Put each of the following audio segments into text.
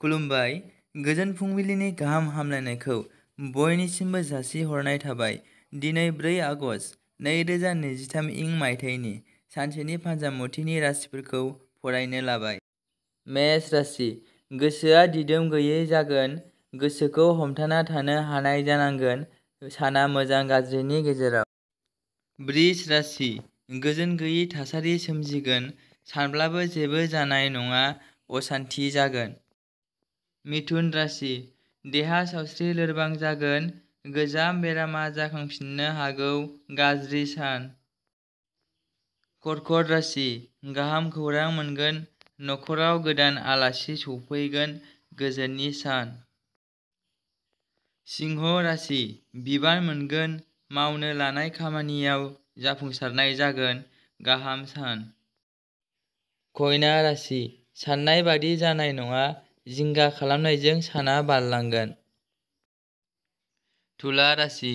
खुलुमबाय। गोजोन फुंबिलिनि गाहाम हामलायनायखौ बयनिसिमबो जासिहरनाय थाबाय। दिनै 4 आगस्ट 2023 इं मायथाइनि सानसेनि फान्जामुथिनि राशिफोरखौ फरायनो लाबाय। मेष राशि। गोसोआ दिदोम गैयै जागोन। गोसोखौ हमथाना थानो हानाय जानांगोन। साना मोजां गाज्रिनि गेजेराव। बृष राशि। गोजोन गैयै थासारि सोमजिगोन। सानब्लाबो जेबो जानाय नङा। असान्थि जागोन। मिथुन राशि। देहा सावस्रि लोरबां जागोन। गोजाम बेरामा जाखांफिननो हागौ। गाज्रि सान। कर्कट राशि। गाहाम खौरां मोनगोन। नखराव गोदान आलासि सौफैगोन। गोजोननि सान। सिंह राशि। बिबान मोनगोन। मावनो लानाय खामानियाव जाफुंसारनाय जागोन। गाहाम सान। कन्या राशि। साननाय बादि जानाय नङा। जिंगा खालामनायजों साना बारलांगोन। तुला राशि।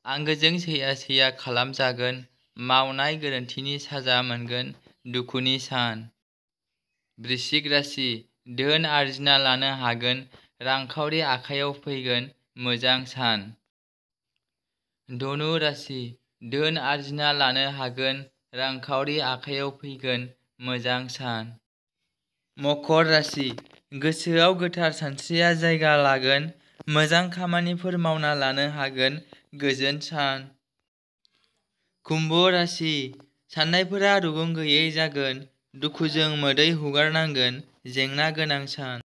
आंगोजों सैया खालामजागोन। मावनाय गोरोन्थिनि साजा मोनगोन। दुखुनि सान। वृश्चिक राशि। धोन आरजिना लानो हागोन। रांखावरि आखाइयाव फैगोन। मोजां सान। धनु राशि। धोन आरजिना लानो हागोन। रांखावरि आखाइयाव फैगोन। मोजां सान। मकर राशि। गोसोआव गोथार सानस्रिया जायगा लागोन। मोजां खामानिफोर मावना लानो हागोन। गोजोन सान। कुम्भ राशि। साननायफोरा रुगुं गैयै जागोन। दुखुजों मोदै हुगारनांगोन। जेंना गोनां सान।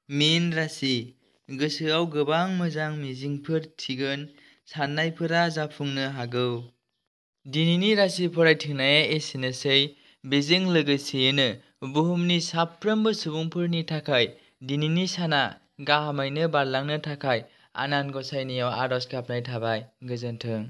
मीन राशि। गोसोआव गोबां मोजां मिजिंफोर थिगोन। साननायफोरा जाफुंनो हागौ। दिनैनि राशि फरायथिंनाया एसेनोसै। बेजों लोगोसेयैनो बुहुमनि साफ्रोमबो सुबुंफोरनि थाखाय दिनैनि साना गाहामैनो बारलांनो थाखाय आनान गसाइनियाव आरज गाबनाय थाबाय। गोजोन्थों।